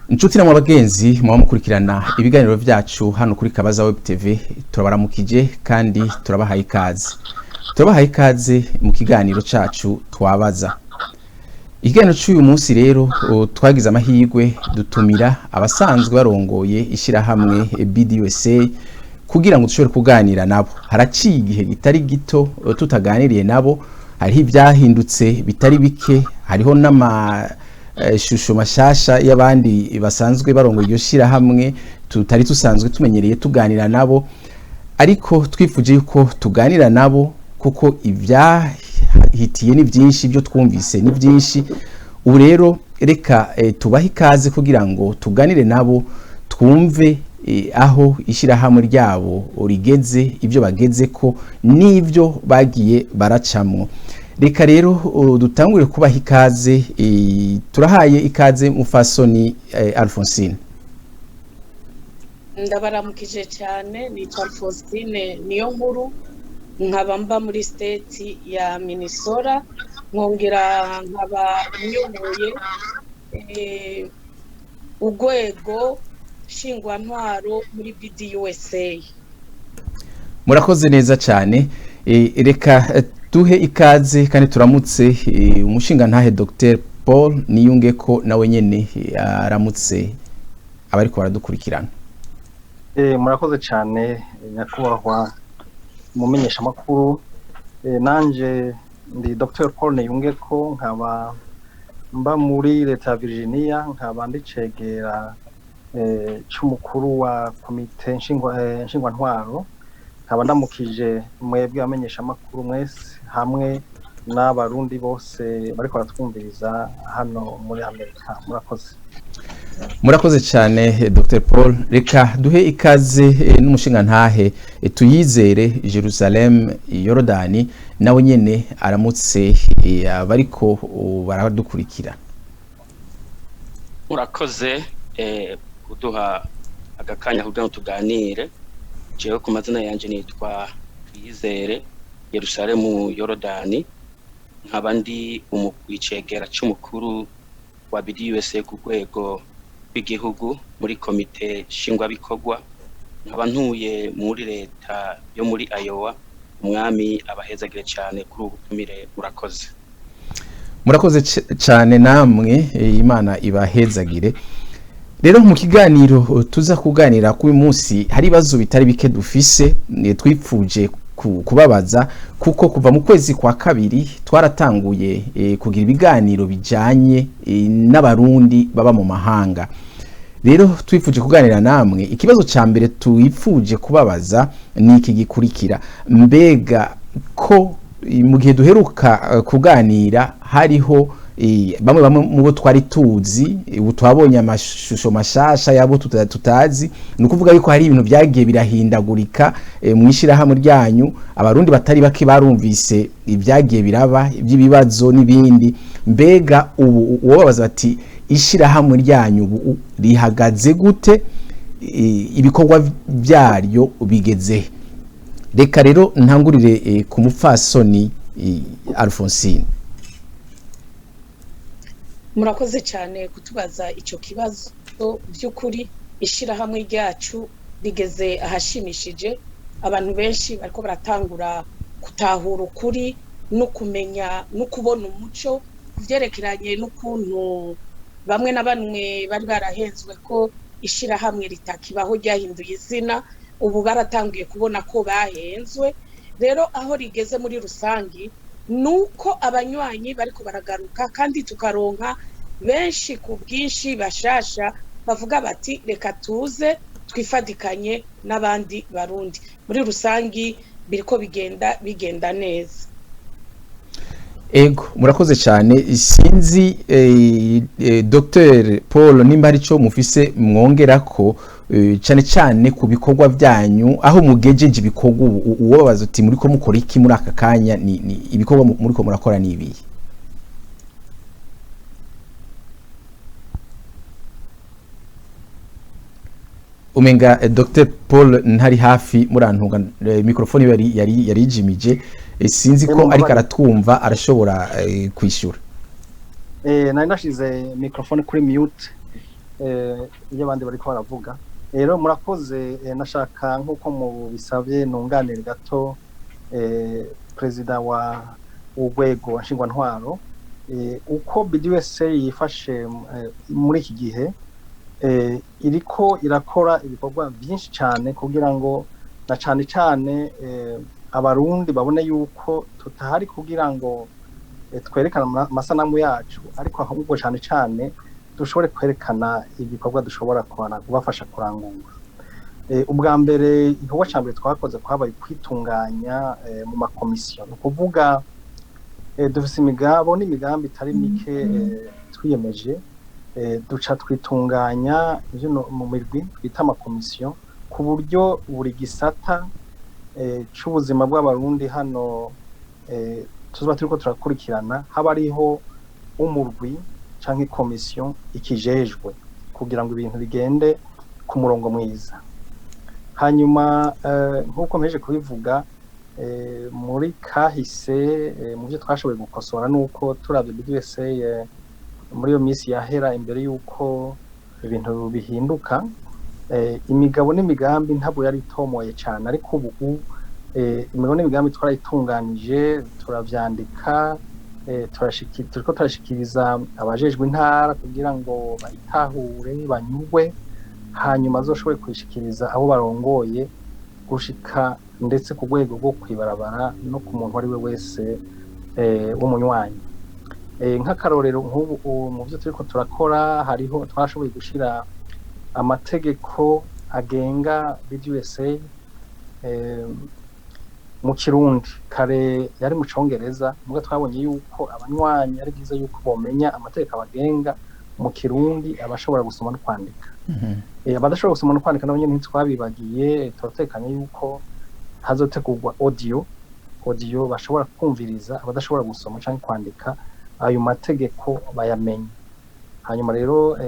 Inshuti namwe abagenzi muba mukurikirana ibiganiro vyacu hano kuri Kabaza Web TV, turabaramukije kandi turabahaye ikaze. Turabahaye ikaze mu kiganiro cacu twabaza. Ikiganiro c'uyu munsi rero twagize amahirwe dutumira abasanzwe barongoye ishirahamwe BDUSA kugira ngo dushobore kuganira nabo. Haraciye igihe kitari gito tutaganiriye nabo, hariho ivyahindutse bitari bike, hariho n'ama shusho mashasha y'abandi basanzwe barongoye iryo shirahamwe tutari tusanzwe tumenyereye tuganira nabo, ariko twifuje yuko tuganira nabo kuko ivyahitiye ni byinshi, ibyo twumvise ni byinshi. Ubu rero reka tubahe ikaze kugira ngo tuganire nabo, twumve aho ishirahamwe ryabo rigeze, ibyo bageze ko n'ibyo bagiye baracamwo. Reka rero dutangure kubaha ikaze. Turahaye ikaze mufasoni Alphonsine. Ndabaramukije cyane, nitwa Alphonsine niyo nkuru, nkaba mba muri state ya Minnesota, nkongera nkaba nyoboye urwego nshingwantwaro muri BDUSA. Murakoze neza cyane. Reka duhe ikaze kandi turamutse umushingantahe Dr Paul Niyunge ko nawe nyene aramutse abariko baradukurikirana. Murakoze cyane nyakubahwa umumenyeshamakuru. Nanje ndi Dr Paul Niyungeko, nkaba mba muri leta ya Virginia, nkaba ndicegera c'umukuru wa komite nshingwantwaro. Nkaba ndamukije mwebwe abamenyeshamakuru mwese hamwe n'abarundi bose bariko baratwumviriza hano muri Amerika. Murakoze. Murakoze cyane Dr Paul. Reka duhe ikaze n'umushingantahe Tuyizere Jerusalem Yorodani, nawe nyene aramutse abariko baradukurikira. Murakoze kuduha agakanya kugira ngo tuganire. Jewe ku mazina yanje nitwa Tuyizere Yerusalemu Yorodani, nkaba ndi icegera c'umukuru wa BDUSA ku rwego rw'igihugu muri komite nshingwabikorwa, nkaba ntuye muri leta yo muri Iowa. Umwami abahezagire cyane kuri ubu butumire. Murakoze. Murakoze cyane namwe, Imana ibahezagire. Rero mu kiganiro tuza kuganira kuri munsi hari ibibazo bitari bike dufise twipfuje kubabaza, kuko kuva mu kwezi kwa kabiri twaratanguye kugira ibiganiro bijanye n'abarundi baba mu mahanga. Rero twifuje kuganira namwe. Ikibazo ca mbere twifuje kubabaza ni iki gikurikira: mbega ko mu gihe duheruka kuganira hariho bamwe bamwe mu bo twari tuzi, ubu twabonye amashusho mashasha yabo tutazi, ni ukuvuga yuko hari ibintu byagiye birahindagurika mu ishirahamwe ryanyu. Abarundi batari bake barumvise ibyagiye biraba iby'ibibazo n'ibindi. Mbega ubu uwobabaza bati ishirahamwe ryanyu ubu rihagaze gute, ibikorwa byaryo bigeze? Reka rero ntangurire ku mupfasoni Alphonsine. Murakoze cyane kutubaza icyo kibazo. By'ukuri ishirahamwe ryacu rigeze ahashimishije. Abantu benshi bariko baratangura gutahura ukuri no kumenya no kubona umuco kuvyerekeranye n'ukuntu bamwe na bamwe bari barahenzwe ko ishirahamwe ritakibaho, ryahinduye izina. Ubu baratanguye kubona ko bahenzwe. Rero aho rigeze muri rusangi nuko abanywanyi bariko baragaruka, kandi tukaronka benshi ku bwinshi bashasha bavuga bati reka tuze twifadikanye n'abandi barundi. Muri rusangi biriko bigenda neza. Ego, murakoze cyane. Sinzi Dr Paul nimba hari ico mufise mwongerako cyane cyane ku bikorwa byanyu, aho mugejeje ibikorwa ubu. Uwobabaza uti muriko mukora iki muri aka kanya, ni ibikorwa muriko murakora ni ibihe? Umenga Dr Paul ntari hafi, murantunga, microphone yari yijimije. Sinzi ko ariko aratwumva, arashobora kwishura. Nari nashize microphone kuri mute. Iyo abandi bariko baravuga rero, murakoze. Nashaka nk'uko mubisabye nunganire gato perezida wa urwego nshingwantwaro uko BDUSA yifashe muri iki gihe. Iriko irakora ibikorwa byinshi cyane kugira ngo na cane cane Abarundi babone yuko tutahari kugira ngo twerekane amasanamu yacu, ariko ahubwo cane cane dushobore kwerekana ibikorwa dushobora kubafasha kurangura. Ubwa mbere, igikorwa cya mbere twakoze kwabaye kwitunganya mu makomisiyo. Ni ukuvuga dufise imigabo n'imigambi itari mike twiyemeje, duca twitunganya ivyo mu mirwi twita amakomisiyo, ku buryo buri gisata c'ubuzima bw'Abarundi hano tuzoba turiko turakurikirana haba hariho umurwi canke komisiyo ikijejwe, kugira ngo ibintu bigende ku murongo mwiza. Hanyuma nk'uko mpejeje kubivuga, muri kahise mu byo twashoboye gukosora nuko turavye BDUSA muri iyo minsi yahera imbere y'uko ibintu bihinduka, imigabo n'imigambi ntabwo yari itomoye cyane. Ariko ubu imigabo n'imigambi twarayitunganije, turavyandika, turiko turashikiriza abajejwe intara kugira ngo bayitahure, banyurwe, hanyuma azoshobore kuyishikiriza abo barongoye, gushika ndetse ku rwego rwo kwibarabara no ku muntu uwo ari we wese w'umunywanyi. Nk'akarorero, nk'ubu mu byo turiko turakora hariho twashoboye gushira amategeko agenga BDUSA mu Kirundi. Kare yari mu Congereza, muga twabonye yuko abanywanyi ari byiza yuko bomenya amategeko abagenga mu Kirundi, abashobora gusoma no kwandika. Abadashobora gusoma no kwandika nabo nyene ntitwabibagiye. Turatekanye yuko hazotegurwa audio bashobora kumviriza, abadashobora gusoma canke kwandika ayo mategeko bayamenye. Hanyuma rero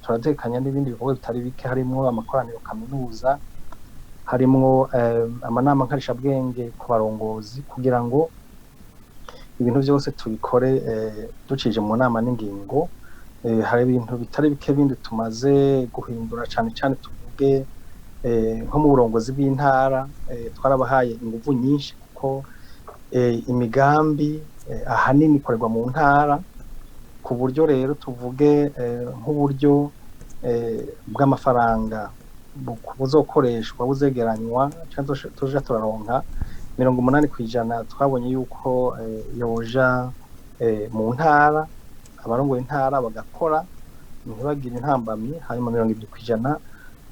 turatekanya n'ibindi bikorwa bitari bike, harimwo amakoraniro kaminuza, harimwo amanama nkarishabwenge ku barongozi, kugira ngo ibintu byose tubikore ducije mu nama n'ingingo. Hari ibintu bitari bike bindi tumaze guhindura, cane cane tuvuge nko mu burongozi bw'intara, twarabahaye inguvu nyinshi, kuko imigambi ahanini ikorerwa mu ntara, ku buryo rero tuvuge nk'uburyo bw'amafaranga buzokoreshwa, buzegeranywa canke tuja turaronka, 80% twabonye yuko yoja mu ntara, abarongoye intara bagakora ntibagire intambamyi, hanyuma 20%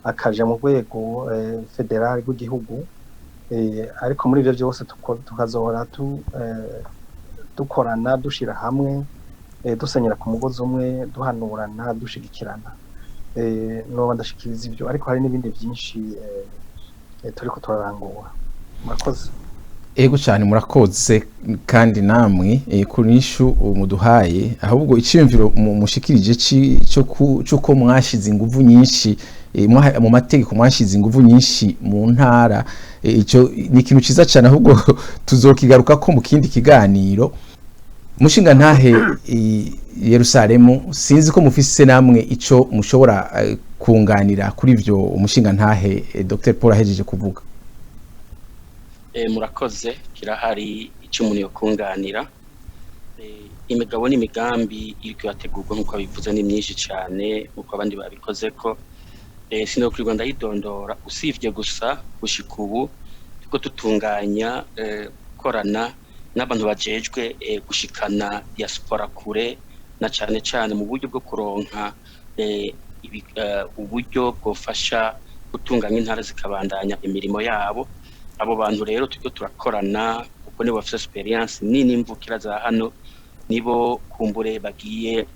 akaja mu rwego fédéral rw'igihugu. Ariko muri ivyo vyose tukazohora dukorana, dushira hamwe, dusenyera ku mugozi umwe, duhanurana, dushigikirana. Noba ndashikiriza ivyo, ariko hari n'ibindi vyinshi turiko turarangura. Murakoze. Ego cyane, murakoze kandi namwe ku nyishu muduhaye. Ahubwo iciyumviro mushikirije cy'uko mwashize inguvu nyinshi mu mategeko, mwashize inguvu nyinshi mu ntara, ico ni ikintu ciza cyane, ahubwo tuzokigaruka ko mu kindi kiganiro. Mushinga ntahe Yerusalemu, sinzi ko mufise namwe ico mushobora kunganira kuri ivyo umushinga ntahe Dr Paul ahejeje kuvuga. Murakoze. Kirahari icyo umuntu yokunganira. Imigabo n'imigambi iriko irategurwa nk'uko abivuze ni myinshi cyane, nk'uko abandi babikoze ko sinokwirwa ndayidondora, usivye gusa gushika ubu turiko tutunganya gukorana n'abantu bajejwe gushikana diaspora kure, na cane cane mu buryo bwo kuronka uburyo bwofasha gutunganya intara zikabandanya imirimo yabo. Abo bantu rero turiko turakorana, kuko nibo bafise expérience nini, imvukira za hano, nibo kumbure bagiye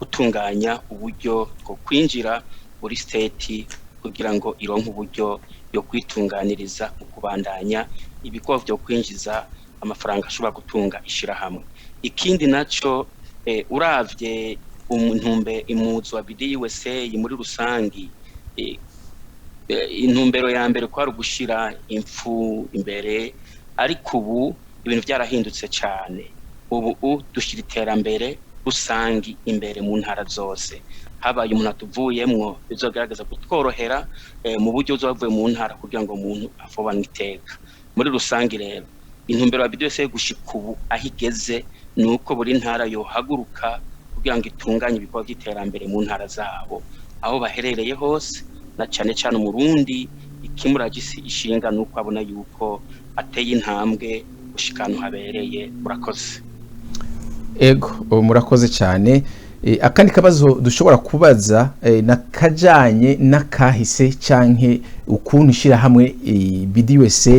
gutunganya uburyo bwo kwinjira muri state kugira ngo ironke uburyo yo kwitunganiriza mu kubandanya ibikorwa vyo kwinjiza amafaranga ashobora gutunga ishirahamwe. Ikindi naco, uravye intumbe imuzo wa BDUSA muri rusangi, intumbero ya mbere kwari ugushira impfu imbere, ariko ubu ibintu byarahindutse cyane. Ubu dushira iterambere rusangi imbere mu ntara zose. Habaye umuntu atuvuyemwo, bizogerageza kutworohera mu buryo uzoba mu ntara kugira ngo umuntu afobane iteka. Muri rusangi rero, intumbero ya BDUSA gushika ubu aho igeze ni uko buri ntara yohaguruka kugira ngo itunganye ibikorwa by'iterambere mu ntara zabo aho baherereye hose, na cane cane Umurundi ikimuraje ishinga nuko abona yuko ateye intambwe gushika ahantu habereye. Murakoze. Ego, murakoze cyane. Akandi kabazo dushobora kubaza nakajanye n'akahise canke ukuntu ishirahamwe BDUSA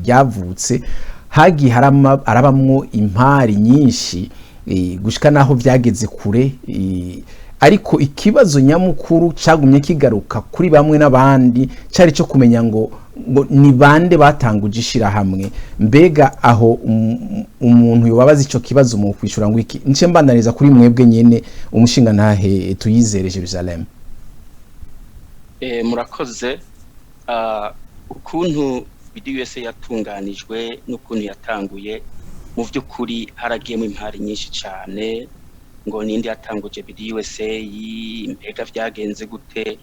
ryavutse. Hagiye harabamwo impari nyinshi gushika naho vyageze kure, ariko ikibazo nyamukuru cagumye kigaruka kuri bamwe n'abandi cari cyo kumenya ngo ni bande batanguje ishirahamwe. Mbega aho umuntu yobabaza ico kibazo mu kwishura ngo iki? Nce mbandaniza kuri mwebwe nyene, umushinga ntahe Tuyizere Jerusalem. Murakoze. Ukuntu BDUSA yatunganijwe n'ukuntu yatanguye, mu by'ukuri haragiyemo impari nyinshi cyane, ngo ninde yatanguje BDUSA, mbega vyagenze gute?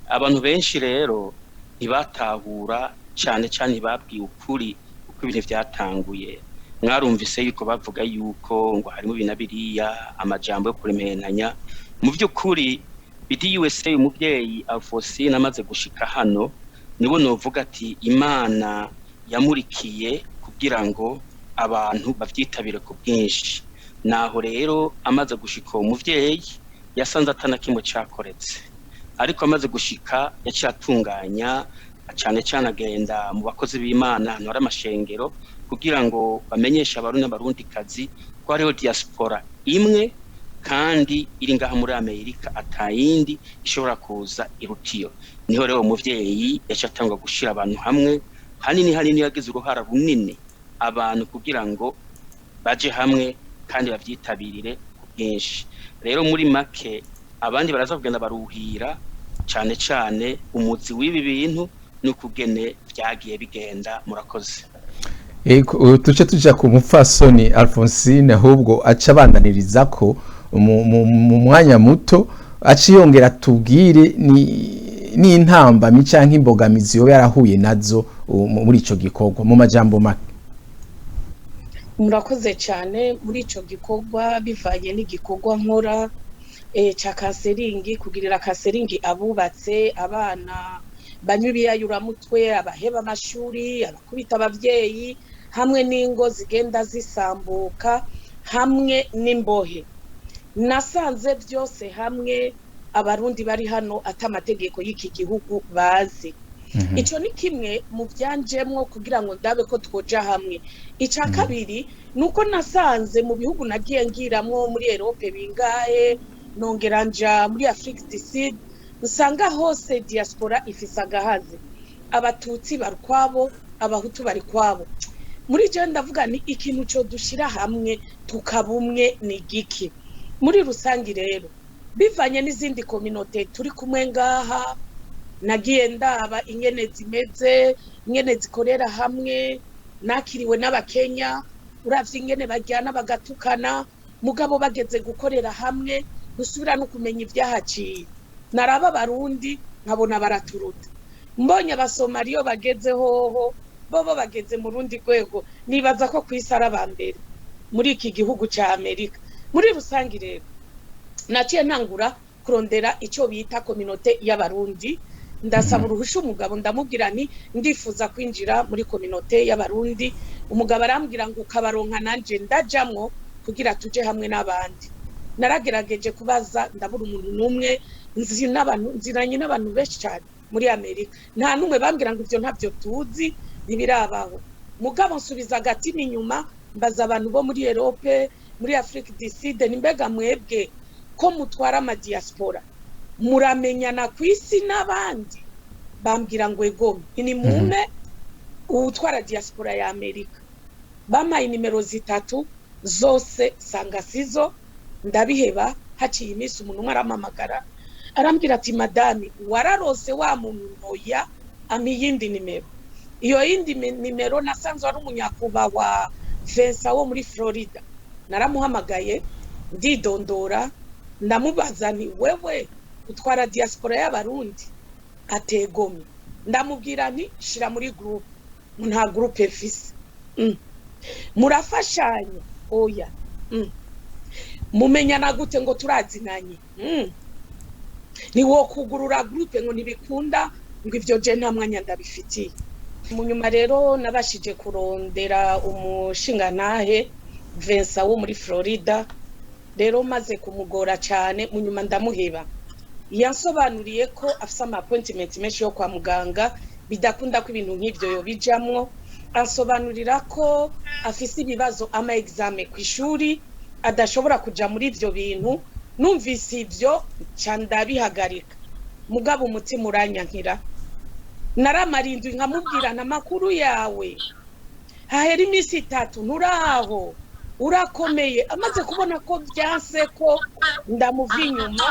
Abantu benshi rero ntibatahura, cyane cyane ntibabwiye ukuri uko ibintu vyatanguye. Mwarumvise yuko bavuga yuko ngo harimo ibintu na biriya, amajambo yo kuremeranya. Mu by'ukuri BDUSA, umubyeyi Alphonsine amaze gushika hano, nibo novuga ati Imana yamurikiye kugira ngo abantu bavyitabire ku bwinshi. Naho rero amaze gushika, uwo muvyeyi yasanze atana kimwe cakoretse, ariko amaze gushika yaciye atunganya cane cane, agenda mu bakozi b'Imana ahantu hari amashengero kugira ngo bamenyeshe Abarundi n'Abarundikazi ko hariho diaspora imwe kandi iri ngaha muri Amerika, atayindi ishobora kuza irutiyo. Niho rero uwo muvyeyi yaciye atangwa gushira abantu hamwe. Hanini hanini yagize uruhara runini abantu kugira ngo baje hamwe kandi bavyitabirire ku bwinshi. Rero muri make, abandi baraza kugenda baruhira cane cane umuzi w'ibi bintu n'ukugene vyagiye bigenda. Murakoze. Ego, tuce tuja ku mupfasoni Alphonsine, ahubwo aca abandaniriza ko mu mwanya muto, aca yongera tubwire ni n'intambamyi canke imbogamizi yoba yarahuye nazo muri ico gikorwa mu majambo make. Murakoze cyane. Muri ico gikorwa, bivanye n'igikorwa nkora ca counseling, kugirira counseling abubatse, abana banywa ibiyayuramutwe, abaheba amashuri, abakubita abavyeyi, hamwe n'ingo zigenda zisambuka, hamwe n'imbohe, nasanze byose hamwe Abarundi bari hano ata amategeko y'iki gihugu bazi. Ico ni kimwe mu byanjemwo kugira ngo ndabe ko twoja hamwe. Ica kabiri ni uko nasanze mu bihugu nagiye ngiramwo, muri Europe bingahe, nongera nja muri Afrique du Sud, nsanga hose diaspora ifise agahazi: Abatutsi bari ukwabo, Abahutu bari kwabo. Muri je ndavuga ni ikintu co dushira hamwe tukaba umwe ni giki? Muri rusangi rero, bivanye n'izindi communauté turi kumwe ngaha, nagiye ndaba ingene zimeze, ingene zikorera hamwe. Nakiriwe n'Abakenya, uravye ingene bajyana bagatukana, mugabo bageze gukorera hamwe ntusubira no kumenya ibyahaciye. Naraba Abarundi nkabona baraturuta. Mbonye Abasomaliyo bageze hoho, bobo bageze mu rundi rwego, nibaza ko ku isi ari aba mbere muri iki gihugu ca Amerika. Muri rusangi rero, naciye ntangura kurondera icyo bita communauté y'Abarundi. Ndasaba uruhusha umugabo, ndamubwira nti ndifuza kwinjira muri communauté y'Abarundi. Umugabo arambwira ngo ukabaronka nanje ndajamwo kugira tuje hamwe n'abandi. Naragerageje kubaza, ndabura umuntu n'umwe nzi. N'abantu nziranye n'abantu benshi cyane muri Amerika, nta n'umwe. Bambwira ngo ibyo ntabyo tuzi, ntibirabaho. Mugabo nsubiza agatima inyuma, mbaza abantu bo muri Europe, muri Afrique du Sud, ni mbega mwebwe ko mutwara amadiaspora, muramenyana ku isi n'abandi? Bambwira ngo egome ni mume uwutwara diaspora ya Amerika. Bampaye nimero zitatu zose sanga sizo, ndabiheba. Haciye iminsi umuntu umwe arampamagara, arambwira ati madame, wararose wa muntu? Ntoya ampa iyindi nimero. Iyo yindi nimero nasanzwe ari umunyakubahwa Vincent wo muri Florida. Naramuhamagaye. Ndidondora, ndamubaza nti: "Wewe utwara diaspora y'Abarundi?" Ategomye. Ndamubwira nti: "Shira muri groupe." "Nta groupe mfise." "Murafashanya?" "Oya." "Mumenyana gute?" Ngo: "Turazinanye." "Ni wo kugurura groupe?" Ngo: "Ntibikunda." Ngo: "Ivyo je nta mwanya ndabifitiye." Mu nyuma rero nabashije kurondera umushingantahe Vincent wo muri Florida. Rero maze kumugora cyane, mu nyuma ndamuheba. Yansobanuriye ko afise ama appointment menshi yo kwa muganga, bidakunda ko ibintu nk'ivyo yobijamwo. Ansobanurira ko afise ibibazo, ama examen ku ishuri, adashobora kuja muri ivyo bintu. Numvise ivyo, nca ndabihagarika. Mugabo umutima uranyankira. Naramarindwi nkamubwirana amakuru yawe, hahera iminsi 3, nturaho, urakomeye? Amaze kubona ko byanse ko ndamuva inyuma,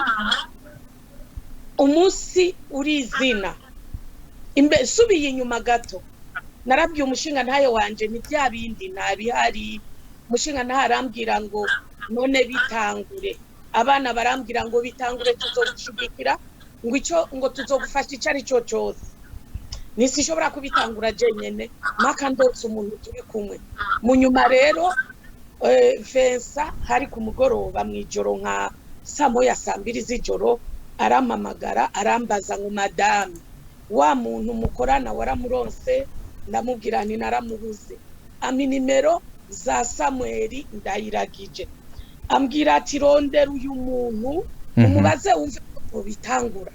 umunsi urizina imbe subiye inyuma gato, narabwiye umushinga ntayo wanje ni bya bindi ntabihari. Umushinga ntayo arambwira ngo: "None bitangure." Abana barambwira ngo: "Bitangure, tuzogushigikira," ngo icyo ngo tuzogufasha icyo ari cyo cyose. Ntisishobora kubitangura jenyene, mpaka ndotse umuntu turi kumwe. Mu nyuma rero Vincent, hari ku mugoroba mu ijoro, nka saa 1, saa 2 z'ijoro, arampamagara, arambaza ngo: "Madame, wa muntu mukorana waramuronse?" Ndamubwira nti: "Naramubuze." Ampa nimero za Samuel Ndayiragije, ambwira ati: "Rondera uyu muntu, umubaze wumve ko bitangura."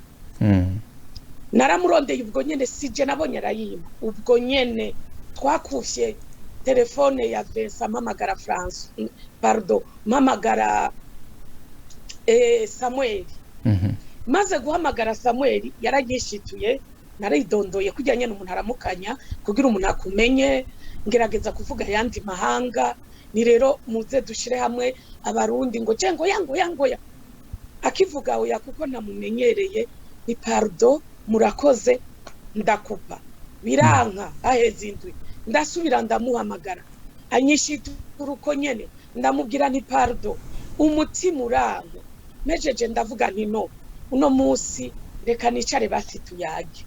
Naramurondeye ubwo nyene, sije nabonye arayimpa. Ubwo nyene twakufye telefone ya Vincent, mpamagara France, pardon, mpamagara Samuel. Maze guhamagara Samuel, yaranyishituye. Naridondoye kugira nyene umuntu aramukanya, kugira umuntu akumenye. Ngerageza kuvuga ayandi mahanga, ni rero muze dushire hamwe Abarundi. Ngo je ngo ya ngo ya ngo ya, akivuga oya kuko namumenyereye, ni pardon, murakoze, ndakupa. Biranka. Haheze indwi, ndasubira ndamuhamagara, anyishitura uko nyene. Ndamubwira nti: "Pardon." Umutima urango. Mejeje ndavuga nti: "No uno munsi reka nicare basi tuyage."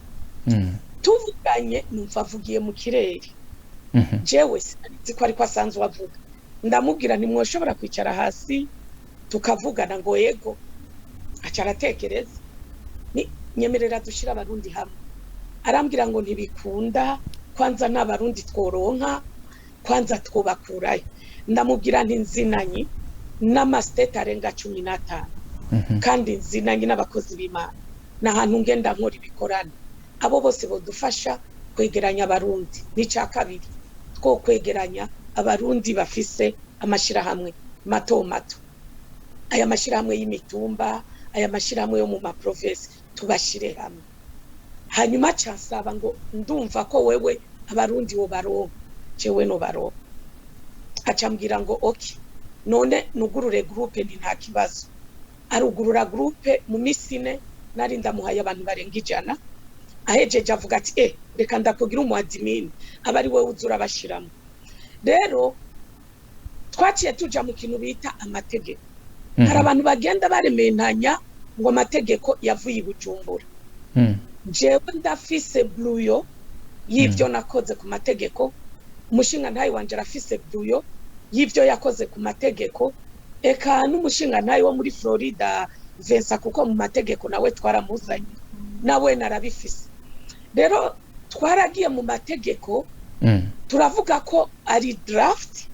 Tuvuganye, numva avugiye mu kirere. Jewe sinzi ko ariko asanzwe avuga. Ndamubwira nti: "Mwoshobora kwicara hasi tukavugana?" Ngo: "Yego." Aca aratekereza, ni nyemerera dushire Abarundi hamwe. Arambwira ngo: "Ntibikunda, kwanza n'Abarundi tworonka, kwanza twobakurayo." Ndamubwira nti: "Nzinanyi n'amasiteti arenga 15, kandi nzinanye n'abakozi b'Imana, ni ahantu ngenda nkora ibikorane. Abo bose bodufasha kwegeranya Abarundi. N'icya kabiri, two kwegeranya Abarundi bafise amashirahamwe mato mato, aya mashyirahamwe y'imitumba, aya mashyirahamwe yo mu maprovinsi, tubashire hamwe." Hanyuma casaba ngo: "Ndumva ko wewe Abarundi wo baronka, jewe no baronka." Acambwira ngo: "Okay, none nugurure groupe?" Ni nta kibazo. Arugurura groupe. Mu misi 4 nari ndamuhaye abantu barenga 100. Ahejeje avuga ati: "Reka ndakugira umu admin, aba ari wowe uza urabashiramo." Rero twaciye tuja mu kintu bita amategeko. Hari abantu bagenda barementanya ngo amategeko yavuye i Bujumbura. Jewe ndafise brouillon y'ivyo nakoze ku mategeko, umushinga ntayi wanje arafise brouillon y'ivyo yakoze ku mategeko, eka n'umushinga ntayi wo muri Florida Vincent, kuko mu mategeko nawe twaramuzanye, nawe narabifise. Rero twaragiye mu mategeko, turavuga ko ari draft,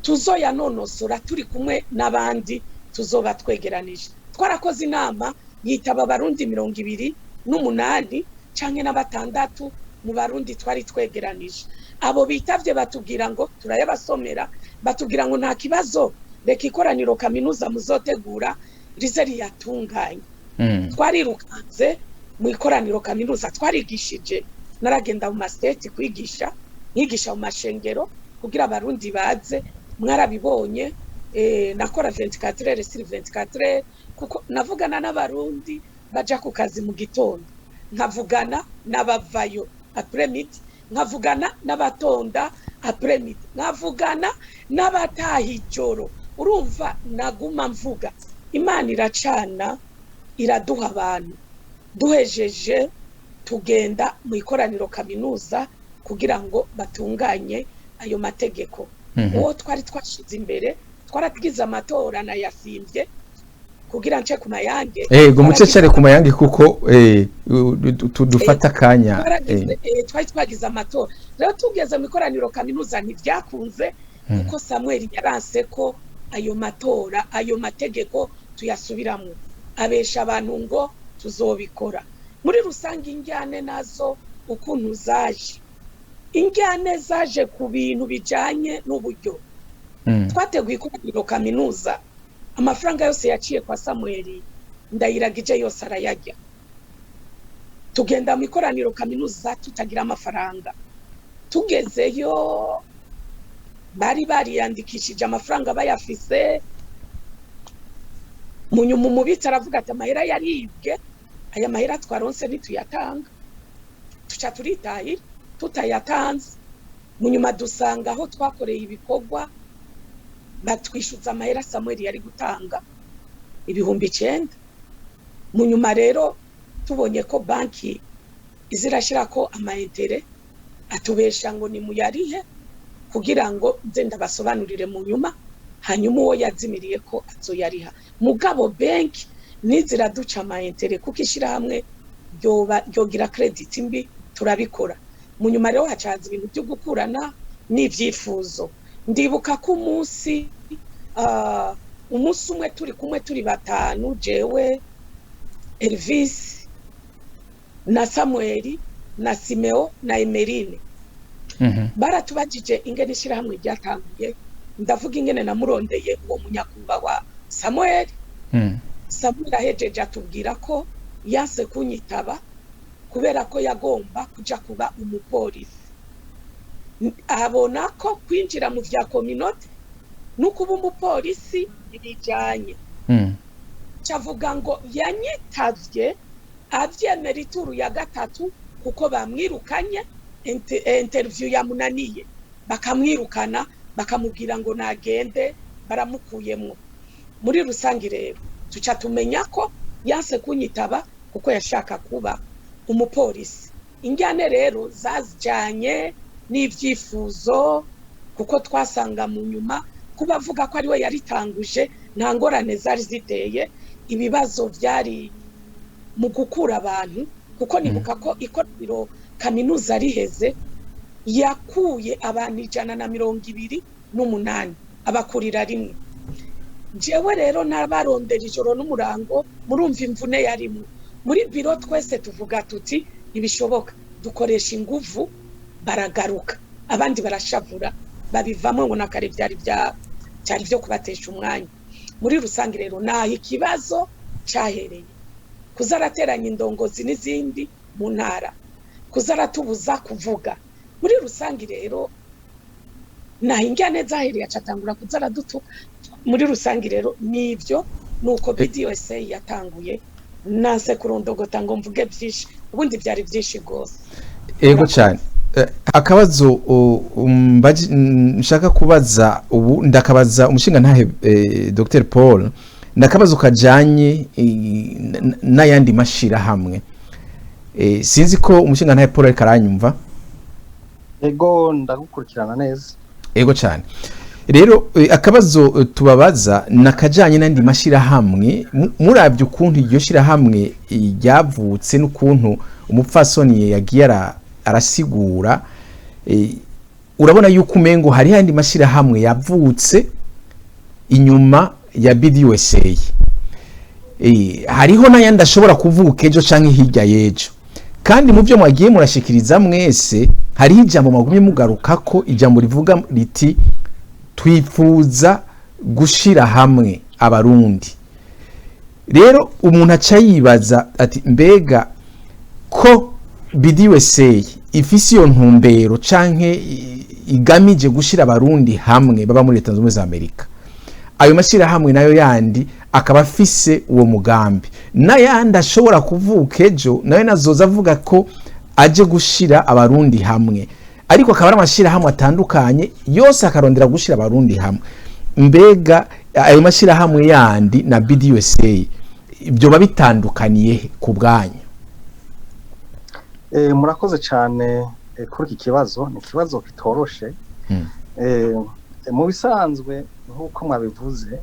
tuzoyanonosora turi kumwe n'abandi tuzoba twegeranije. Twarakoze inama, yitaba Abarundi 28 canke na batandatu mu Barundi twari twegeranije. Abo bitavye batubwira ngo turayabasomera, batubwira ngo: "Nta kibazo, reka ikoraniro kaminuza muzotegura rize riyatunganye." Twarirukanze mu ikoraniro kaminuza, twarigishije. Naragenda mu masiteti kwigisha, nkigisha mu mashengero kugira Abarundi baze. Mwarabibonye, nakora 24 heures sur 24 heures, kuko navugana n'Abarundi baja ku kazi mu gitondo, nkavugana n'abavayo après midi, nkavugana n'abatonda après midi, nkavugana n'abataha ijoro. Urumva, naguma mvuga, Imana iracana, iraduha abantu. Duhejeje tugenda mu ikoraniro kaminuza kugira ngo batunganye ayo mategeko. Uwo twari twashize imbere, twaragize amatora, nayasimbye kugira nce ku mayange. Ego, mucecere ku mayange kuko dufata akanya. Twari twagize amatora rero, tugeze mu ikoraniro kaminuza ntibyakunze, kuko Samuel yaranse ko ayo matora, ayo mategeko tuyasubiramo, abesha abantu ngo tuzobikora. Muri rusange, injyane nazo ukuntu zaje, injyane zaje ku bintu bijyanye n'uburyo. Twateguye ikoraniro kaminuza, amafaranga yose yaciye kwa Samuel Ndayiragije, yose arayarya. Tugenda mu ikoraniro kaminuza tutagira amafaranga. Tugezeyo, bari bariyandikishije, amafaranga bayafise. Munyuma umubitsi aravuga ati: "Amahera yaribwe, aya mahera twaronse ntituyatanga." Tuca turitahira tutayatanze. Munyuma dusanga aho twakoreye ibikorwa batwishyuza amahera Samuel yari gutanga, 9000. Munyuma rero tubonye ko banki izirashyira ko ama intérêts, atubesha ngo ni muyarihe kugira ngo nze ndabasobanurire mu nyuma, hanyuma uwo yazimiriye ko azoyariha. Mugabo banki niziraduca ama intérêts, kuko ishyirahamwe ryogira crédit mbi. Turabikora. Mu nyuma rero hacaza ibintu byo gukurana n'ibyifuzo. Ndibuka ko umunsi umwe turi kumwe, turi batanu, jewe, Elvis na Samuel na Simeo na Emerine, baratubajije ingene ishyirahamwe ryatanguye. Ndavuga ingene namurondeye uwo munyakubahwa Samuel. Samuel ahejeje atubwira ko yanse kunyitaba kubera ko yagomba kuja kuba umupolisi, abona ko kwinjira mu vya communauté no kuba umupolisi bijanye. Cavuga ngo yanyitavye avyemera ituru ya gatatu, kuko bamwirukanye, interview yamunaniye, bakamwirukana, bakamubwira ngo nagende, baramukuyemwo. Muri rusange rero tuca tumenya ko yanse kunyitaba kuko yashaka kuba umupolisi. Injyane rero zajyanye n'ibyifuzo, kuko twasanga mu nyuma kuba avuga ko ariwe yaritanguje nta ngorane zari ziteye. Ibibazo byari mu gukura abantu, kuko nibuka ko ikoraniro kaminuza riheze yakuye abantu 128, abakurira rimwe. Jewe rero nabarondera ijoro n'umurango, murumva imvune yarimwo muri biro. Twese tuvuga tuti: "Ntibishoboka." Dukoresha inguvu, baragaruka, abandi barashavura, babivamo ngo nakare byari byari byo kubatesha umwanya. Muri rusange rero naho ikibazo cyahereye: kuzarateranya indongozi n'izindi mu ntara, kuzaratubuza kuvuga. Muri rusange rero naho injyane zahereye, acatangura kuzaradutuka. Muri rusange rero nibyo, nuko BDUSA yatanguye. Nanse kurondogota ngo mvuge byinshi, ubundi byari byinshi rwose. Ego cyane. Akabazo nshaka kubaza ubu, ndakabaza umushinga ntahe Dr Paul, ndakabazo kajanye n'ayandi mashirahamwe. Sinzi ko umushinga ntahe Paul ariko aranyumva. Ego, ndagukurikirana neza. Ego cyane. Rero akabazo tubabaza nakajanye n'andi mashirahamwe. Muravye ukuntu iryo shirahamwe ryavutse n'ukuntu umupfasoni yagiye arasigura, urabona yuko umengo hari andi mashirahamwe yavutse inyuma ya BDUSA, hariho n'ayandi ashobora kuvuka ejo canke hirya y'ejo. Kandi mu byo mwagiye murashikiriza mwese, hariho ijambo mwagumye mugarukako, ijambo rivuga riti: "Twifuza gushira hamwe Abarundi." Rero umuntu aca yibaza ati: mbega ko BDUSA ifise iyo ntumbero canke igamije gushira Abarundi hamwe baba muri Leta Zunze Ubumwe za Amerika, ayo mashyirahamwe nayo yandi akaba afise uwo mugambi, n'ayandi ashobora kuvuka ejo nayo nazoza avuga ko aje gushira Abarundi hamwe, ariko akaba ari amashyirahamwe atandukanye, yose akarondera gushira Abarundi hamwe, Mbega ayo mashyirahamwe yandi na BDUSA byoba bitandukaniye he ku bwanyu? Murakoze cyane kuri iki kibazo. Ni ikibazo kitoroshe. Mu bisanzwe, nk'uko mwabivuze,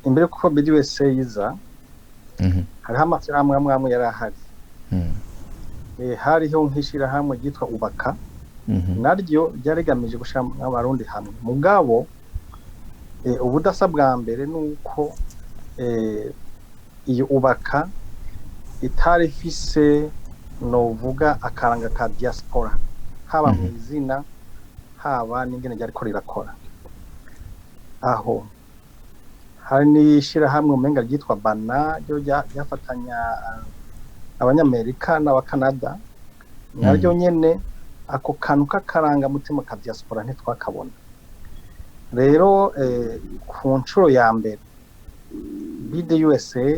imbere kuko BDUSA iza, hariho amashyirahamwe amwe amwe yari ahari. Hariho nk'ishyirahamwe ryitwa Ubaka, naryo ryari rigamije gushyira Abarundi hamwe. Mugabo ubudasa bwa mbere ni uko iyo Ubaka itari ifise, novuga, akaranga ka diaspora, haba mu izina, haba n'ingene ryariko rirakora. Aho hari n'ishirahamwe umenga ryitwa Bana, ryo ryafatanya Abanyamerika n'Abakanada. Naryo nyene ako kantu k'akaranga mutima ka diaspora ntitwakabona. Rero ku nshuro ya mbere BDUSA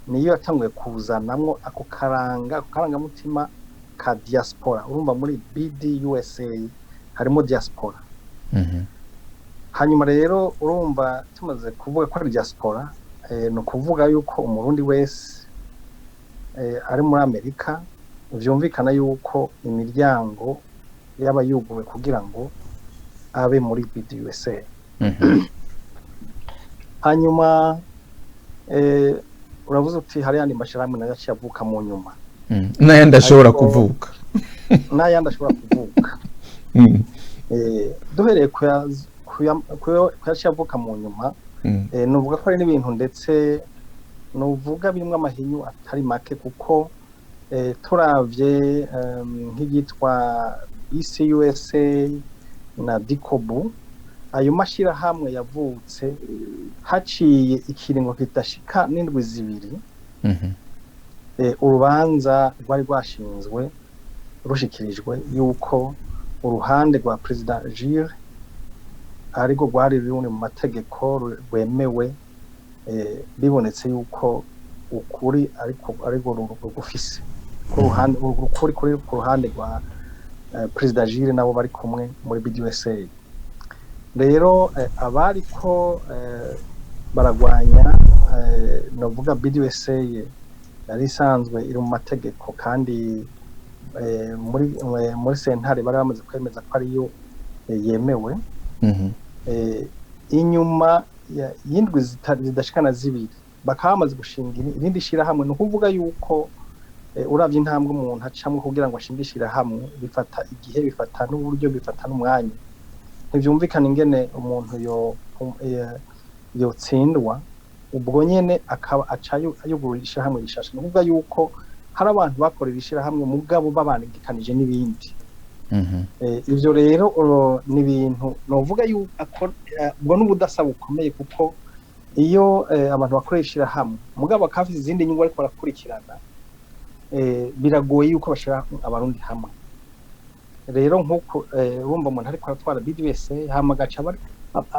niyo yatanguye kuzanamwo ako karanga, ako karangamutima ka diaspora. Urumva muri BDUSA harimo diaspora. Hanyuma rero urumva tumaze kuvuga ko ari diaspora, ni ukuvuga yuko Umurundi wese ari muri Amerika vyumvikana yuko imiryango yaba yuguwe kugira ngo abe muri BDUSA. Hanyuma uravuze uti hari yandi mashirahamwe nayo yaciye avuka mu nyuma. N'ayandi ashobora Ariko kuvuka. N'ayandi ashobora kuvuka. Duhereye kuyaciye avuka mu nyuma, nuvuga ko ari n'ibintu ndetse nuvuga birimwo amahinyu atari make, kuko turavye nk'iryitwa BCUSA na Dikobu, ayo mashirahamwe yavutse haciye ikiringo kidashika n'indwi 2 urubanza rwari rwashinzwe rushikirijwe yuko uruhande rwa Perezida Jules ariko rwari ruri mu mategeko rwemewe, bibonetse yuko ukuri ariko ariko rugufise ku ruhande, ukuri kuri ku ruhande rwa Perezida Jules nabo bari kumwe muri BDUSA. Rero abariko baragwanya, novuga, BDUSA yari isanzwe iri mu mategeko, kandi muri sentare bari bamaze kwemeza ko ariyo yemewe, inyuma y'indwi zidashikana 2 bakaba bamaze gushinga irindi shirahamwe. Ni ukuvuga yuko uravye intambwe umuntu acamwo kugira ngo ashinge ishirahamwe, bifata igihe, bifata n'uburyo, bifata n'umwanya. Ntivyumvikana ingene umuntu yotsindwa ubwo nyene akaba aca yugurura ishirahamwe rishasha. Ni ukuvuga yuko hari abantu bakorera ishirahamwe mugabo babangikanije n'ibindi. Ivyo rero ni ibintu novuga yuko ubwo n'ubudasa bukomeye, kuko iyo abantu bakoresha ishirahamwe mugabo bakaba bafise izindi nyungu bariko barakurikirana, biragoye yuko bashira Abarundi hamwe. Rero nk'uko urumva umuntu ariko aratwara BDUSA hama agaca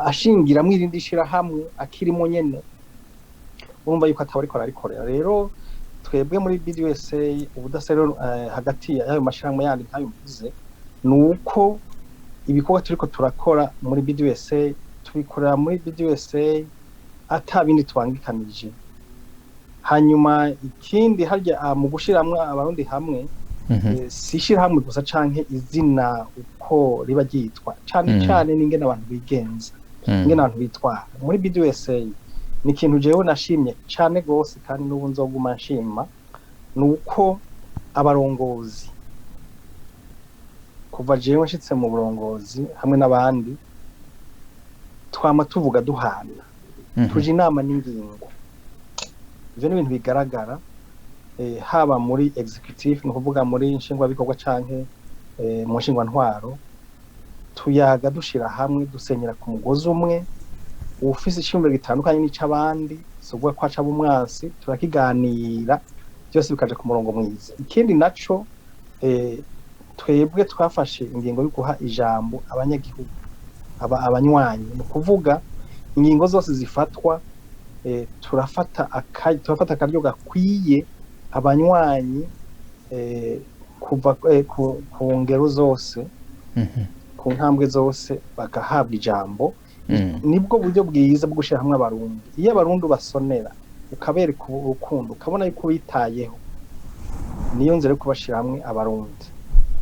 ashingiramwo irindi shirahamwe akirimo nyene, urumva yuko ataba ariko ararikorera. Rero twebwe muri BDUSA, ubudasa rero hagati y'ayo mashirahamwe yandi nk'ayo mvuze ni uko ibikorwa turiko turakora muri BDUSA tubikorera muri BDUSA ata bindi tubangikanije. Hanyuma ikindi, harya mu gushiramwo Abarundi hamwe, si ishirahamwe gusa canke izina uko riba ryitwa cane, cane n'ingene abantu bigenza, ingene abantu bitwara muri BDUSA. Ni ikintu jewe nashimye cane gose kandi n'ubu nzoguma nshima, ni uko abarongozi, kuva jewe nshitse mu burongozi hamwe n'abandi, twama tuvuga duhana, tuja inama n'ingingo. Ivyo ni ibintu bigaragara haba muri executive, ni ukuvuga muri nshingwabikorwa, canke mu nshingwantwaro. Tuyaga dushira hamwe, dusenyera ku mugozi umwe. Uwufise iciyumviro gitandukanye n'ic'abandi si ukuvuga ko aca aba umwansi, turakiganira byose bikaja ku murongo mwiza. Ikindi naco, twebwe twafashe ingingo yo guha ijambo abanyagihugu, abanywanyi. Ni ukuvuga ingingo zose zifatwa, turafata akaryo gakwiye abanywanyi kuva ku ngero zose, ku ntambwe zose, bagahabwa ijambo. Nibwo buryo bwiza bwo gushyira hamwe Abarundi. Iyo Abarundi basonera, ukabereka urukundo, ukabona yuko bitayeho, niyo nzira yo kubashyira hamwe Abarundi.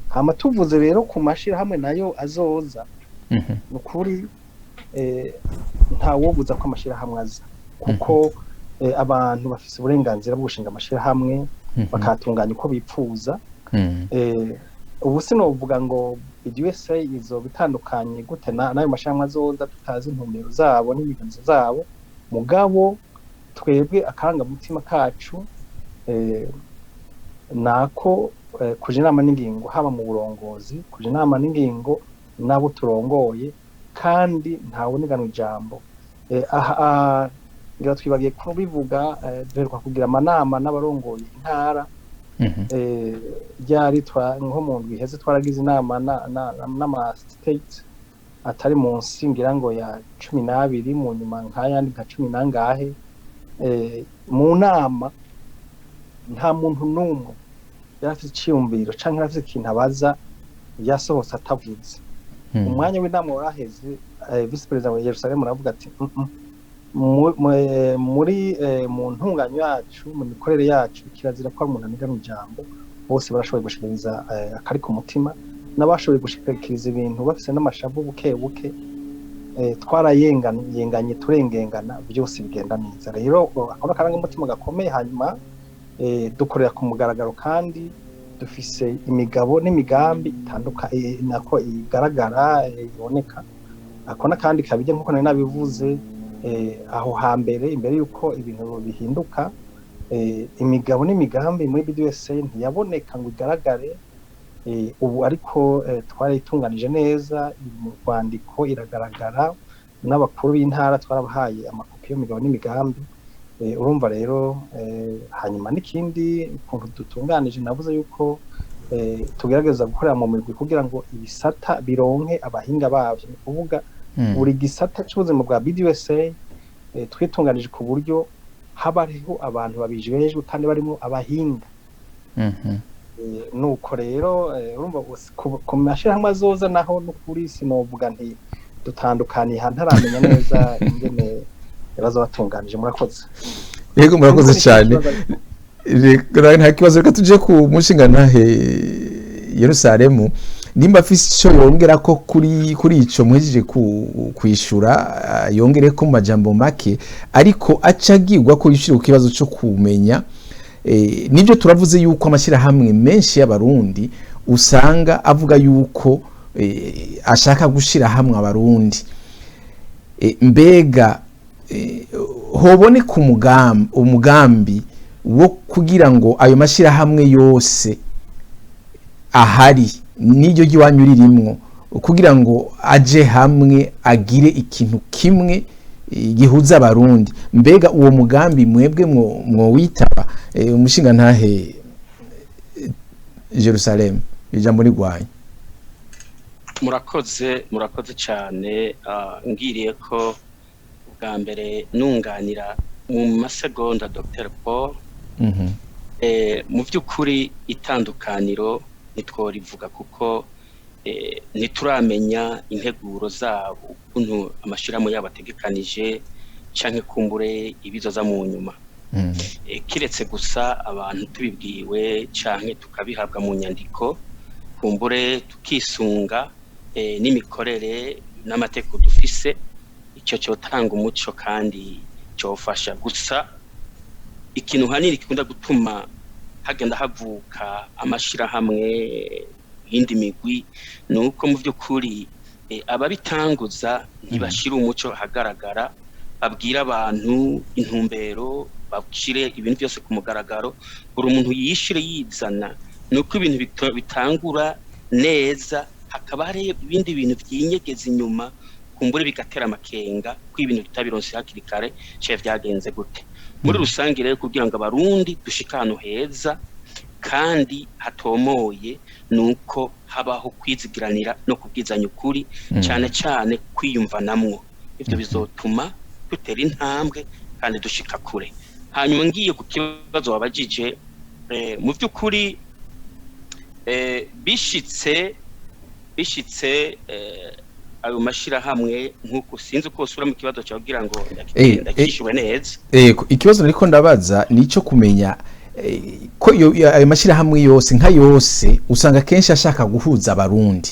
Hama tuvuze rero ku mashyirahamwe nayo azoza, ni ukuri ntawobuza ko amashyirahamwe aza, kuko abantu bafise uburenganzira bwo gushinga amashyirahamwe, bakatunganya uko bipfuza. Ubu sinovuga ngo BDUSA izo bitandukanye gute n'ayo mashyirahamwe azoza, tutazi intumbero zabo n'imigenzo zabo. Mugabo twebwe akarangamutima kacu nako kuja inama n'ingingo, haba mu burongozi, kuja inama n'ingingo n'abo turongoye, kandi ntawuniganwa ijambo. Aha ngira twibagiye kubivuga, duheruka kugira amanama n'abarongoye intara. Ryari nko mu ndwi iheze twaragize inama n'ama state atari munsi ngira ngo ya 12, mu nyuma nk'ayandi nka cumi n'angahe. Mu nama nta muntu n'umwe yari afise iciyumviro canke yari afise ikintu abaza yasohotse atavuze. Umwanya w'inama waraheze, vice perezida wa Yerusalemu aravuga ati: Muri mu ntunganyo yacu, mu mikorere yacu, kirazira ko umuntu aniga ijambo." Bose barashoboye gushikiriza akari ku mutima, n'abashoboye gushikiriza ibintu bafise n'amashavu buke buke, twarayenganye, turengengana, byose bigenda neza. Rero ako n'akarangamutima gakomeye. Hanyuma dukorera ku mugaragaro, kandi dufise imigabo n'imigambi itandukanye, nako igaragara, iboneka. Ako n'akandi kabijya nk'uko nari nabivuze aho hambere, imbere y'uko ibintu bihinduka, imigabo n'imigambi muri BDUSA ntiyaboneka ngo igaragare. Ubu ariko twarayitunganije neza mu rwandiko, iragaragara, n'abakuru b'intara twarabahaye amakopi y'imigabo n'imigambi. Urumva rero, hanyuma n'ikindi, ukuntu dutunganije, navuze yuko tugerageza gukorera mu migwi kugira ngo ibisata bironke abahinga bavyo. Ni kuvuga buri gisata c'ubuzima bwa BDUSA twitunganije ku buryo haba hariho abantu babijejwe kandi barimo abahinga. Nuko rero urumva ku mashirahamwe azoza naho, n'ukuri sinovuga nti dutandukaniye aha, ntaramenya neza ingene baza batunganije. Murakoze. Yego, murakoze cyane. Reka, nta kibazo, reka tuje ku mushingantahe Yerusalemu, nimba afise ico yongera ko kuri ico muhejeje kwishura, yongere ko mu majambo make, ariko aca agirwa ko yishura ku kibazo co kumenya. Nibyo turavuze yuko amashyirahamwe menshi y'Abarundi usanga avuga yuko ashaka gushira hamwe Abarundi. Mbega hoboneka umugambi wo kugira ngo ayo mashyirahamwe yose ahari, n'iryo ry'iwanyu ririmwo, kugira ngo aje hamwe agire ikintu kimwe gihuza Abarundi? Mbega uwo mugambi mwebwe mwowitaba? Umushingantahe Jerusalem, ijambo ni rwanyu. Murakoze, murakoze cyane. Ngiriye ko ubwa mbere nunganira mu masegonda Dr Paul. Mu by'ukuri itandukaniro ntitworivuga, kuko ntituramenya integuro zabo, ukuntu amashyirahamwe yabo ategekanije, canke kumbure ibizoza mu nyuma. Kiretse gusa abantu tubibwiwe canke tukabihabwa mu nyandiko, kumbure tukisunga n'imikorere n'amategeko dufise, icyo cyotanga umuco kandi cyofasha. Gusa ikintu hanini gikunda gutuma hagenda havuka amashirahamwe, yindi migwi, ni uko mu by'ukuri ababitanguza ntibashira umuco ahagaragara, babwira abantu intumbero, bashire ibintu byose ku mugaragaro, buri muntu yishire yizana. Ni uko ibintu bitangura neza, hakaba hari ibindi bintu vyinyegeza inyuma, kumbure bigatera amakenga ko ibintu tutabironse hakiri kare ce vyagenze gute. Muri rusange rero, kugira ngo Abarundi dushike ahantu heza kandi hatomoye, nuko habaho kwizigiranira no kubwizanya ukuri, cyane cyane kwiyumvanamwo. Ivyo bizotuma dutera intambwe kandi dushika kure. Hanyuma ngiye ku kibazo wabajije, mu by'ukuri bishitse Ayo mashirahamwe, nk'uko sinzi uko usubira mu kibazo cyawe kugira ngo ndakishyure neza. Ikibazo nariko ndabaza ni ico kumenya ko ayo mashyirahamwe yose, nka yose, usanga kenshi ashaka guhuza Abarundi.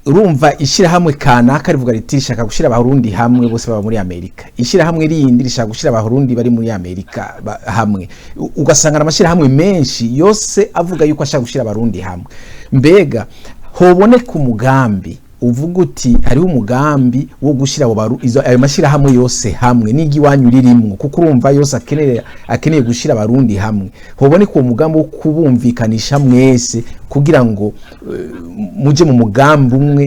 Urumva, ishyirahamwe kanaka rivuga riti rishaka gushyira Abarundi hamwe bose baba muri Amerika, ishyirahamwe rindi rishaka gushyira Abarundi bari muri Amerika hamwe. Ugasanga amashyirahamwe menshi yose avuga yuko ashaka gushyira Abarundi hamwe. Mbega hoboneka umugambi uvuga uti hariho umugambi wo gushyira ayo mashyirahamwe yose hamwe n'igiwanyu ririmwo, kuko urumva yose akeneye gushyira Abarundi hamwe, hoboneka uwo mugambi wo kubumvikanisha mwese kugira ngo muje mu mugambi umwe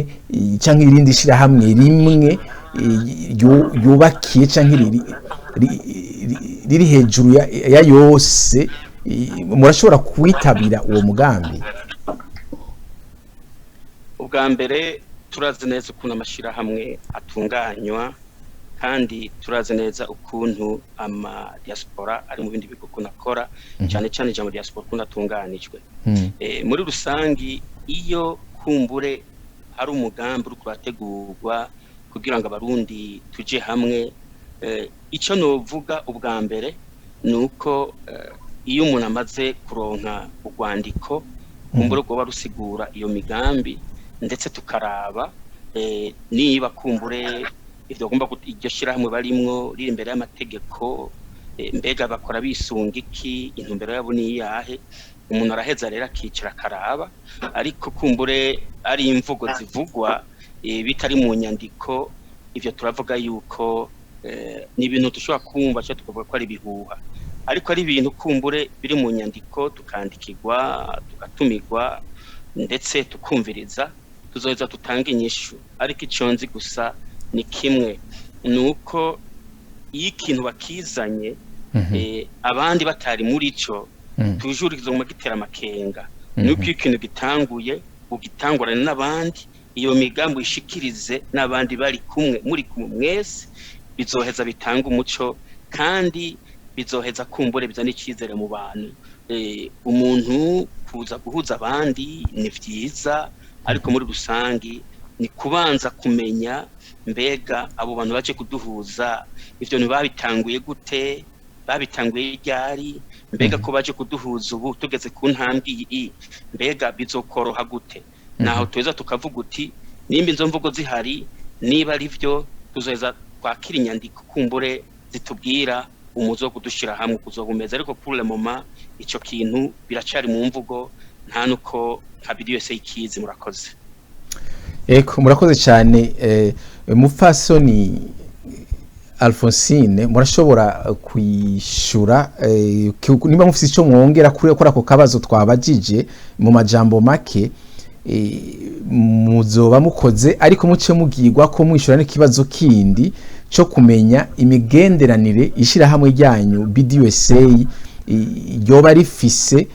canke irindi shyirahamwe rimwe yubakiye canke riri hejuru ya yose, murashobora kuwitabira uwo mugambi? Ubwa mbere, turazi neza ukuntu amashyirahamwe atunganywa, kandi turazi neza ukuntu ama diaspora ari mu bindi bigo ukuntu akora, cyane cyane ijambo diaspora ukuntu atunganijwe. Muri rusangi, iyo kumbure hari umugambi uri kurategurwa kugira ngo Abarundi tuje hamwe, icyo novuga ubwa mbere ni uko iyo umuntu amaze kuronka urwandiko kumbure rwoba rusigura iyo migambi, ndetse tukaraba niba kumbure ivyo bagomba iryo shirahamwe barimwo riri imbere y'amategeko, mbega bakora bisunga iki, intumbero yabo ni iyahe. Umuntu araheza rero akicara akaraba, ariko kumbure ari imvugo zivugwa bitari mu nyandiko, ivyo turavuga yuko ni ibintu dushobora kumva cyangwa tukavuga ko ari ibihuha. Ariko ari ibintu kumbure biri mu nyandiko, tukandikirwa, tugatumirwa, ndetse tukumviriza, tuzoheza tutanga inyishu. Ariko icyo nzi gusa ni kimwe, ni uko iyo ikintu bakizanye abandi batari muri cyo, tujuru kizoguma gitera amakenga. Nuko iyo ikintu gitanguye, ugitangurane n'abandi, iyo migambi uyishikirize n'abandi bari kumwe, muri kumwe mwese, bizoheza bitanga umuco, kandi bizoheza kumbure bizana icyizere mu bantu. Umuntu kuza guhuza abandi ni vyiza, ariko muri rusangi ni kubanza kumenya mbega abo bantu baje kuduhuza ivyo ntibabitanguye gute, babitanguye ryari, mbega ko baje kuduhuza ubu tugeze ku ntambwe iyi, mbega bizokoroha gute? Naho tuza tukavuga uti nimba izo mvugo zihari, niba ari byo, tuzoheza twakira inyandiko kumbure zitubwira umuzo wo kudushira hamwe kuzogumeza. Ariko pour le moment ico kintu biracari mu mvugo, nta nuko kabiri yose ikizi. Murakoze. Eko, murakoze cyane. Mupfasoni Alphonsine, murashobora kwishura niba mufite icyo mwongera kuri ako kabazo twabajije mu majambo make, muzoba mukoze. Ariko muce mugirwa ko mwishura n'ikibazo kindi cyo kumenya imigenderanire ishyirahamwe ryanyu BDUSA ryoba rifise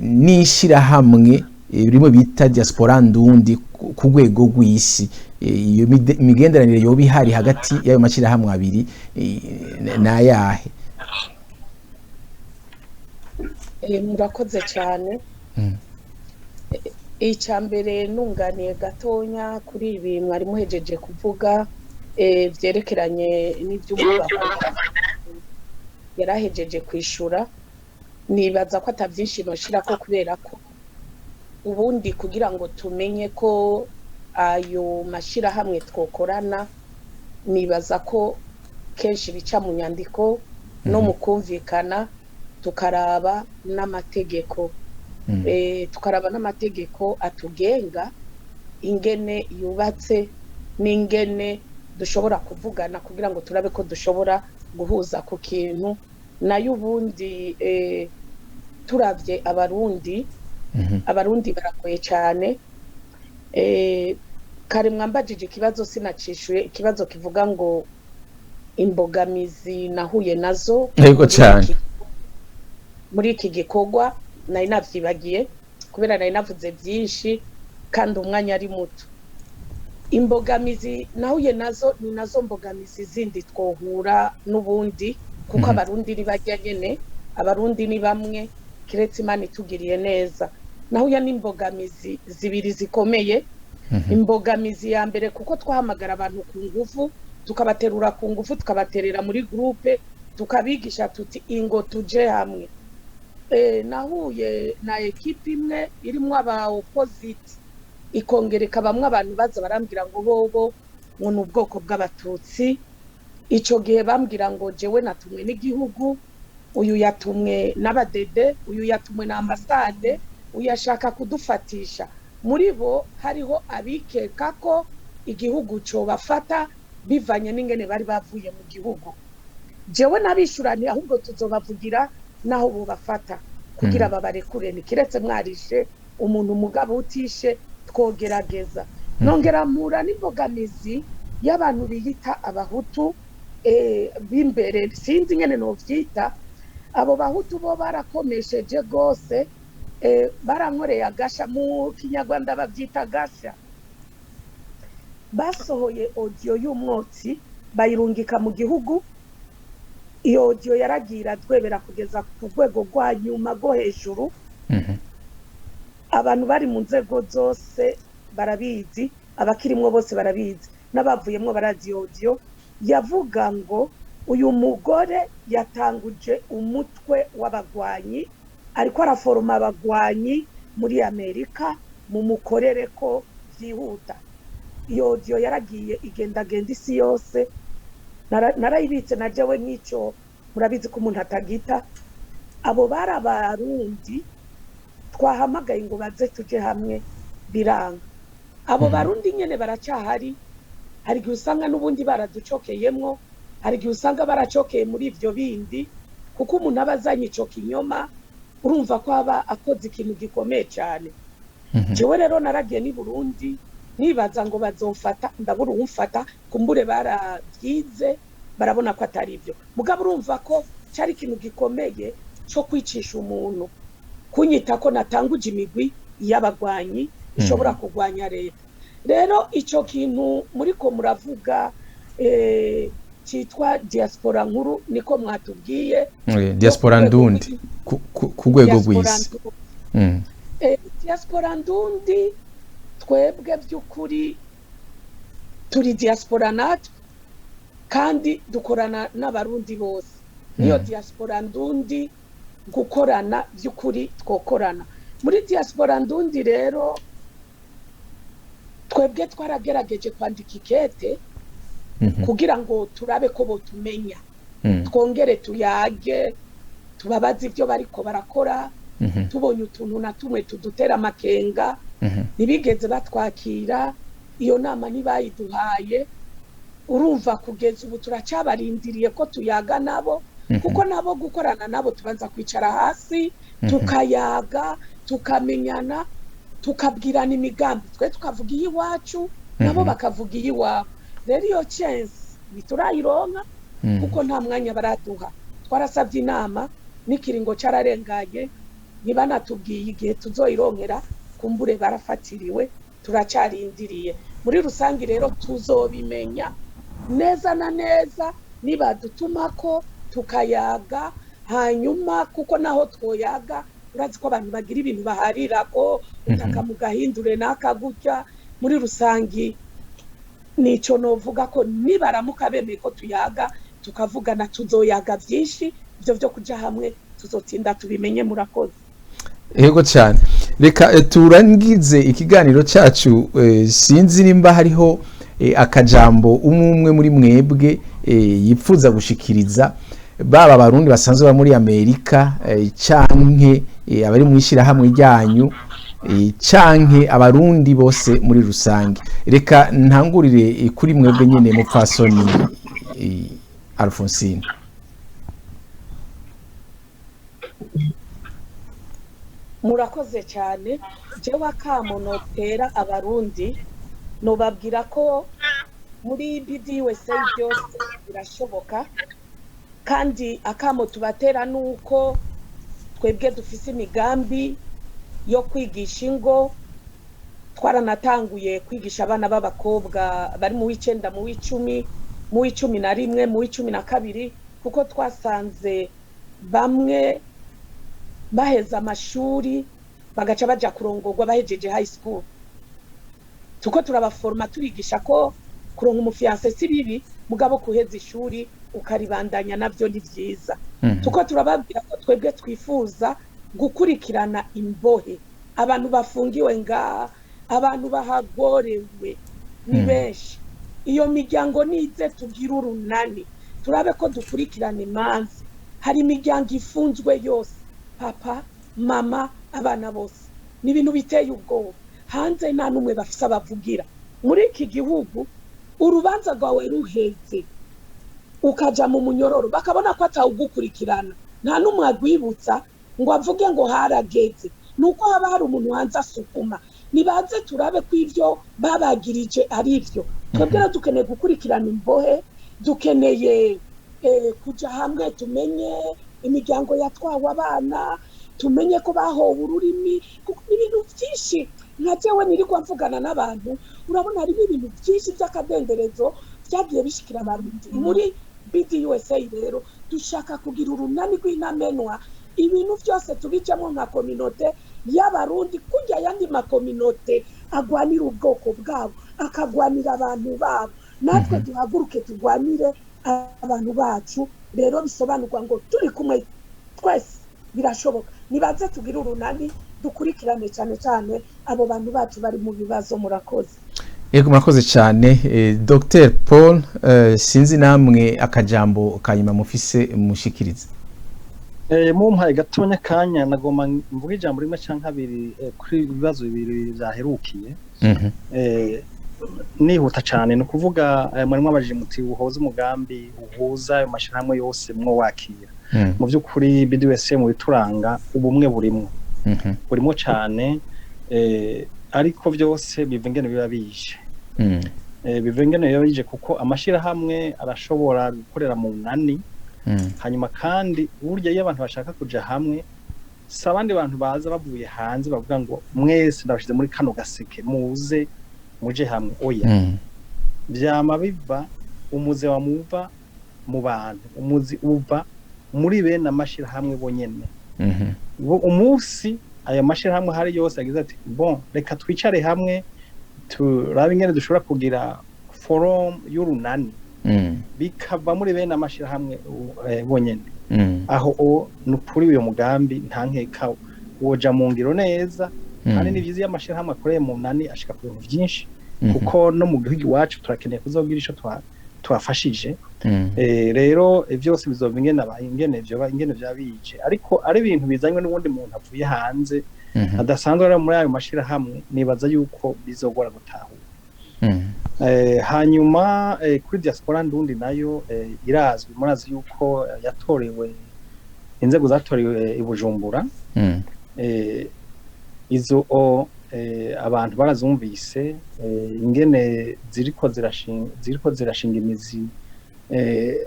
n'ishyirahamwe rimwe bita Diaspora Ndundi ku rwego rw'isi. Iyo imigenderanire yoba ihari hagati y'ayo mashyirahamwe abiri n'ayahe? Murakoze cyane. Icya mbere, nunganiye gatonya kuri ibi mwari muhejeje kuvuga byerekeranye n'iby'umwuga yarahejeje kwishura, nibaza ko atabyinshi noshirako, kubera ko ubundi kugira ngo tumenye ko ayo mashyirahamwe twokorana, nibaza ko kenshi bica mu nyandiko no mu kumvikana, tukaraba n'amategeko, tukaraba n'amategeko atugenga ingene yubatse n'ingene dushobora kuvugana kugira ngo turabe ko dushobora guhuza ku kintu. Nayo ubundi turavye Abarundi, Abarundi baragoye cyane. Kare mwambajije ikibazo sinacishuye, ikibazo kivuga ngo imbogamizi nahuye nazo Yego cyane. muri iki gikorwa. Nari navyibagiye kubera nari navuze byinshi kandi umwanya ari muto. Imbogamizi nahuye nazo ni nazo mbogamizi zindi twohura n'ubundi, kuko Abarundi ni barya nyene, Abarundi ni bamwe, kiretse Imana itugiriye neza. Nahuye n'imbogamizi zibiri zikomeye. Imbogamizi ya mbere, kuko twahamagara abantu ku ngufu, tukabaterura ku ngufu, tukabaterera muri groupe, tukabigisha tuti ingo tuje hamwe. Nahuye na ekipe imwe irimwo aba opposite, ikongera ikabamwo abantu baza barambwira ngo bobo ngo ni ubwoko bw'abatutsi. Ico gihe bambwira ngo jewe natumwe n'igihugu, uyu yatumwe n'abadede, uyu yatumwe na ambasade, uyu ashaka kudufatisha. Muri bo hariho abikeka ko igihugu cobafata bivanye n'ingene bari bavuye mu gihugu. Jewe nabishuraniye, ahubwo tuzobavugira naho bobafata kugira babarekure, kiretse mwarishe umuntu mugabo utishe twogerageza. Nongera mpura n'imbogamizi y'abantu biyita abahutu b'imbere, sinzi ingene novyita. Abo bahutu bo barakomesheje gose, barankoreye agasha, mu kinyarwanda bavyita agasha. Basohoye audio y'umwotsi bayirungika mu gihugu. Iyo audio yaragiye iradwebera kugeza ku rwego rwa nyuma rwo hejuru. Abantu bari mu nzego zose barabizi, abakirimwo bose barabizi, n'abavuyemwo barazi. Iyo audio yavuga ngo uyu mugore yatanguje umutwe w'abagwanyi, ariko araforoma abagwanyi muri Amerika, mumukorere ko byihuta. Iyo audio yaragiye igendagenda isi yose. Narayibitse na jewe nk'icyo, murabizi ko umuntu atagita. Abo bari abarundi twahamagaye ngo baze tuje hamwe, biranga. Abo barundi nyene baracyahari. Hari igihe usanga n'ubundi baraducokeyemwo, hari igihe usanga baracokeye muri ivyo bindi, kuko umuntu aba azanye ico kinyoma, urumva ko aba akoze ikintu gikomeye cyane. Jewe rero naragiye n'i Burundi nibaza ngo bazomfata, ndabura uwumfata. Kumbure baravyize, barabona ko atari ibyo. Mugabo urumva ko cyari ikintu gikomeye cyo kwicisha umuntu, kunyita ko natanguje imigwi y'abagwanyi ishobora kurwanya leta. Rero ico kintu muriko muravuga cyitwa diaspora nkuru, niko mwatubwiye? Diaspora ndundi ku rwego rw'isi. Diaspora ndundi, twebwe by'ukuri turi diaspora natwe, kandi dukorana n'abarundi bose. Niyo diaspora ndundi, gukorana by'ukuri twokorana muri diaspora ndundi. Rero twebwe twaragerageje kwandika ikete kugira ngo turabe ko botumenya, twongere tuyage, tubabaze ibyo bariko barakora, tubonye utuntu na tumwe tudutera amakenga. Ntibigeze batwakira, iyo nama ntibayiduhaye. Urumva kugeza ubu turacabarindiriye ko tuyaga nabo, kuko nabo gukorana nabo tubanza kwicara hasi, tukayaga, tukamenyana, tukabwirana imigambi. Twe tukavuga iy'iwacu, nabo bakavuga iy'iwabo. Rero iyo chance ntiturayironka, kuko nta mwanya baraduha. Twarasabye inama n'ikiringo cyararenganye, ntibanatubwiye igihe tuzoyironkera. Kumbure barafatiriwe, turacarindiriye. Muri rusange rero tuzobimenya neza na neza nibadutumako tukayaga. Hanyuma kuko naho twoyaga, urazi ko abantu bagira ibintu baharira ko utaka mugahindure n'aka gutya. Muri rusange nico novuga, ko nibaramuka bemeye ko tuyaga, tukavugana, tuzoyaga byinshi. Ibyo byo kuja hamwe tuzotinda tubimenye. Murakoze. Yego cyane. Reka turangize ikiganiro cyacu. Sinzi nimba hariho akajambo umwe umwe muri mwebwe yipfuza gushikiriza, baba abarundi basanzwe ba muri Amerika, canke abari mu ishyirahamwe ryanyu, canke abarundi bose muri rusange. Reka ntangurire kuri mwebwe nyine, mupfasoni Alphonsine. Murakoze cyane. Jewe akamo notera abarundi, nobabwira ko muri BDUSA byose birashoboka. Kandi akamo tubatera nuko twebwe dufise imigambi yo kwigisha ingo. Twaranatanguye kwigisha abana b'abakobwa bari mu w'icenda, mu w'icumi, mu w'11, mu w'12, kuko twasanze bamwe baheza amashuri bagaca baja kurongorwa bahejeje high school. Tuko turabaforma, tubigisha ko kuronka umu fiancé si bibi, mugabo kuheza ishuri ukaribandanya navyo ni vyiza. Tuko turababwira ko twebwe twifuza gukurikirana imbohe, abantu bafungiwe ngaha, abantu bahagorewe ni benshi. Iyo miryango nize tugire urunani, turabe ko dukurikirana imanza. Hari imiryango ifunzwe yose, papa, mama, abana bose. Ni ibintu biteye ubwoba. Hanze nta n'umwe bafise abavugira. Muri iki gihugu urubanza rwawe ruheze ukaja mu munyororo, bakabona ko atawugukurikirana, nta n'umwe agwibutsa ngo avuge ngo harageze. Nuko haba hari umuntu hanze asukuma. Nibaze turabe ko ivyo babagirije ari ivyo. Twebwe rero dukeneye gukurikirana imbohe, dukeneye kuja hamwe, tumenye imiryango yatwawe abana, tumenye ko bahowe ururimi, kuko ibintu byinshi nka jewe nirirwa mvugana n'abantu. Urabona harimo ibintu byinshi by'akadenderezo byagiye bishikira Abarundi muri BDUSA. Rero dushaka kugira urunani rw'intamenwa, ibintu byose tubijamo nka communauté y'Abarundi, kurya ayandi ma communautés agwanira ubwoko bwabo, akagwanira abantu babo, natwe duhaguruke tugwanire abantu bacu. Rero bisobanurwa ngo turi kumwe twese birashoboka. Nibaze tugire urunani, dukurikirane cyane cyane abo bantu bacu bari mu bibazo. Murakoze. Yego, murakoze cyane. Dr Paul, sinzi namwe akajambo kanyuma mufise mushikirize. Mumpaye gatonya kanya, nagomba mvuge ijambo rimwe canke abiri kuri ibibazo bibiri vyaherukiye. Nihuta cane, ni ukuvuga mwari mwabajije muti uhoza umugambi uhuza ayo mashirahamwe yose mwo wakira. Mu by'ukuri BDUSA mu bituranga ubumwe burimwo, burimo cane, ariko byose biva ingene biba bije. Biva ingene biba bije, kuko amashirahamwe arashobora gukorera mu nani. Hanyuma kandi burya iyo abantu bashaka kuja hamwe, si abandi bantu baza bavuye hanze bavuga ngo mwese ndabashize muri kano gaseke, muze muje hamwe. Oya. Vyama biva, umuze wa muva mu bantu, umuzi uva muri bene amashirahamwe bonyene. Umunsi ayo mashirahamwe hari yose yagize ati bon, reka twicare hamwe turabe ingene dushobora kugira forum y'urunani, bikava muri bene amashirahamwe bonyene, aho o ni ukuri uyo mugambi nta nkeka woja mu ngiro neza. Kandi ni vyiza iyo amashirahamwe akoreye mu nani, ashika ku bintu vyinshi, kuko no mu gihugu iwacu turakeneye kuzogira ico twafashije. Rero vyose bizoba ingene ingene vyoba, ingene vyaba bije, ariko ari ibintu bizanywe n'uwundi muntu avuye hanze, adasanzwe ari muri ayo mashirahamwe, nibaza yuko bizogora gutahura. Hanyuma kuri diaspora ndundi nayo irazwi, murazi yuko yatorewe, inzego zatorewe i Bujumbura. Izo abantu barazumvise, ingene ziriko zirashinga imizi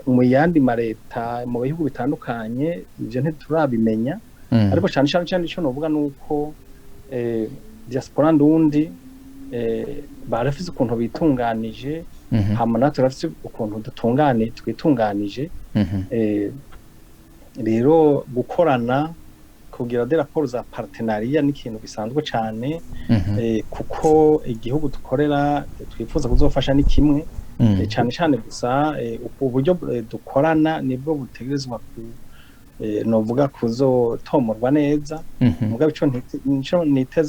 mu yandi mareta mu bihugu bitandukanye, ivyo ntiturabimenya. Ariko cyane cyane cyane ico novuga nuko diaspora ndundi barafise ukuntu bitunganije, hama natwe turafise ukuntu dutungane twitunganije. Rero gukorana kugira des rapports za partenariat ni ikintu gisanzwe cane, kuko igihugu dukorera twifuza kuzofasha ni kimwe. Cane cane gusa uburyo dukorana nibwo butegerezwa ku novuga kuzotomorwa neza. Mugabo ico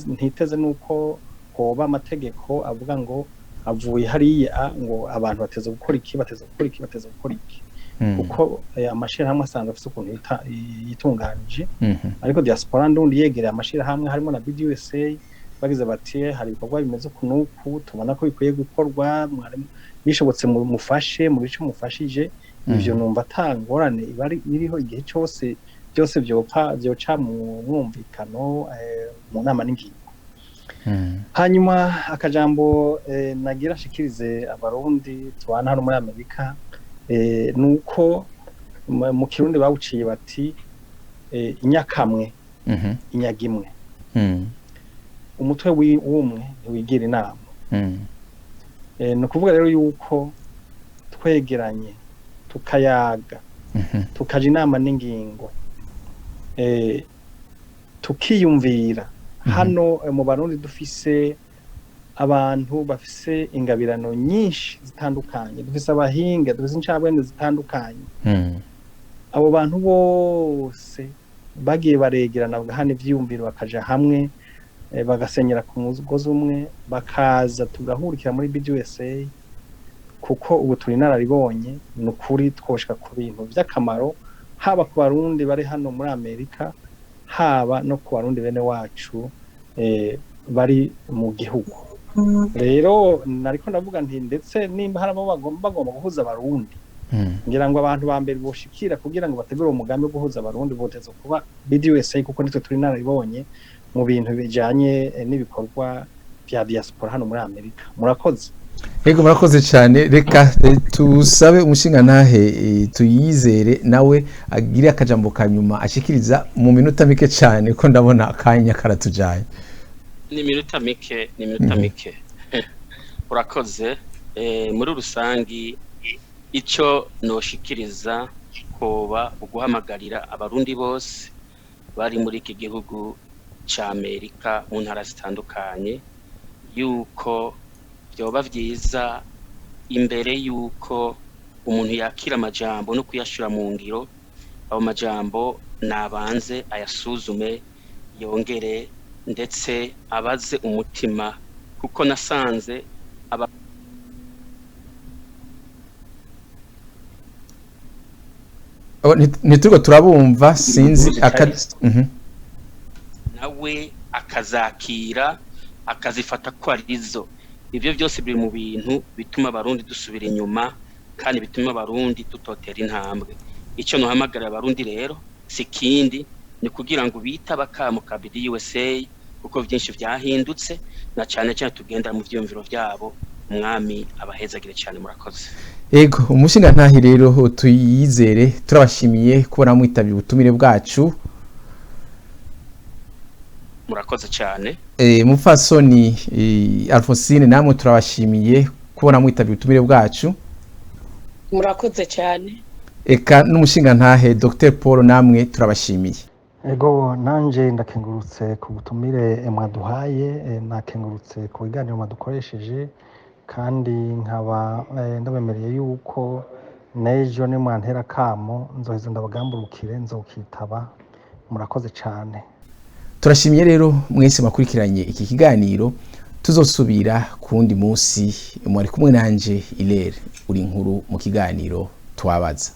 ntiteze nuko hoba amategeko avuga ngo avuye hariya ngo abantu bateze gukora iki, bateze gukora iki, bateze gukora iki, kuko amashirahamwe asanzwe afise ukuntu yitunganije. Ariko diaspora ndundi yegereye amashirahamwe harimo na BDUSA, bagize bati hari ibikorwa bimeze uku n'uku tubona ko bikwiye gukorwa, bishobotse mufashe mu bice mufashije. Ivyo numva ata ngorane iba iriho igihe cyose byose vyopfa vyoca mu mwumvikano, mu nama n'ingingo. Hanyuma akajambo nagira nshikirize Abarundi tubana hano muri Amerika, nuko mu Kirundi bawuciye bati inyakamwe inyaga imwe. Umutwe w'umwe ntiwigira inama. Ni ukuvuga rero yuko twegeranye tukayaga, tukaja inama n'ingingo, tukiyumvira. Hano mu Barundi dufise Abantu bafise ingabirano nyinshi zitandukanye, dufise abahinga, dufise incabwenge zitandukanye. Abo bantu bose bagiye baregerana, bagahana ivyiyumviro, bakaja hamwe, bagasenyera ku mugozi umwe, bakaza tugahurikira muri BDUSA, kuko ubu turi inararibonye, ni ukuri twoshika ku bintu vy'akamaro, haba ku Barundi bari hano muri Amerika, haba no ku Barundi bene wacu bari mu gihugu. Rero nariko ndavuga nti ndetse nimba hari abo bagomba guhuza Abarundi, ngira ngo abantu ba mbere boshikira kugira ngo bategure umugambi wo guhuza Abarundi boteza kuba BDUSA, kuko nitwe turi inararibonye mu bintu bijanye n'ibikorwa vya diaspora hano muri Amerika. Murakoze. Yego, murakoze cyane. Reka tusabe umushingantahe Tuyizere nawe agire akajambo ka nyuma ashikiriza mu minota mike cyane, ko ndabona akanya karatujanye. Ni iminota mike, ni iminota mike. Urakoze. Muri rusangi icyo noshikiriza koba uguhamagarira Abarundi bose bari muri iki gihugu ca Amerika mu ntara zitandukanye yuko vyoba vyiza, imbere yuko umuntu yakira amajambo no kuyashira mu ngiro, ayo majambo nabanze ayasuzume, yongere ndetse abaze umutima, kuko nasanze aba Oh, ntituriko turabumva, sinzi aka Nawe akazakira, akazifata ko arizo. Ibyo byose biri mu bintu bituma Abarundi dusubira inyuma kandi bituma Abarundi tutotera intambwe. Icyo nuhamagarira Abarundi rero si kindi, ni kugira ngo bite abakamo ka BDUSA, kuko byinshi byahindutse, na cyane cyane tugenda mu vyiyumviro byabo. Umwami abahezagire cyane. Murakoze. Ego, umushingantahe rero Tuyizere, turabashimiye kubona mwitabye ubutumire bwacu. Murakoze cyane. Mupfasoni Alphonsine, namwe turabashimiye kubona mwitabye ubutumire bwacu. Murakoze cyane. Eka n'umushingantahe Dr Paul, namwe turabashimiye. Ego, nanje ndakengurutse ku butumire mwaduhaye, nakengurutse ku biganiro mwadukoresheje, kandi nkaba ndabemereye yuko n'ejo nimwantera kamo nzoheza ndabagamburukire, nzokitaba. Murakoze cyane. Turashimiye rero mwese makurikiranye iki kiganiro. Tuzosubira ku wundi munsi. Mwari kumwe nanje Ilere uri nkuru mu kiganiro Twabaza.